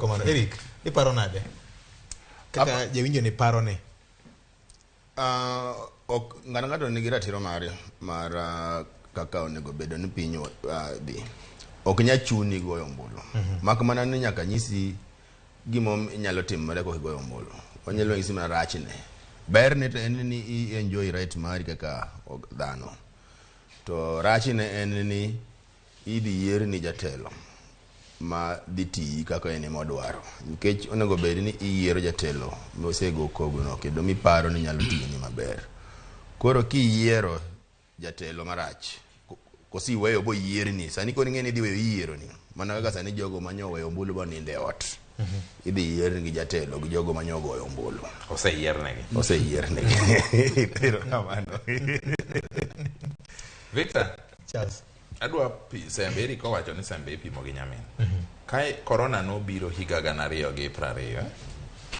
Kamano Eric, iparo nade? Kaka jawinjo ni paro ni. Ok ng'ato ng'ato nigi ratiro mare mar kaka onego bedo ni piny dhi. Ok nyal chuni goyo ombulu. Mak mana ni nyaka nyisi gima nyalo timore kok igoyo ombulu. Onyalo nyisi mana rachne. Berne to en ni i enjoy right mari kaka dhano. To rachne en ni idhi yierni jatelo ma dhi tiyi kaka en ema odwaro. Nikech onego bed ni iyiero jatelo mosego kogno kendo miparo ni nyalo tiyoni maber. Koro kiyiero jatelo marach, koso iweyo boyierni, sani koro ing'e ni idhi weyo iyieroni. Mana kaka sani jogo manyo oweyo ombulu bonindo e ot. Idhi yier gi jatelo gi jogo manyo ogoyo ombulu. Oseyiernegi. Oseyiernegi. Erokamano. Victor. Charles. Adwa sembe Eric owacho ni sembe ipimo gi nyamin. Kae corona nobiro higa 2020.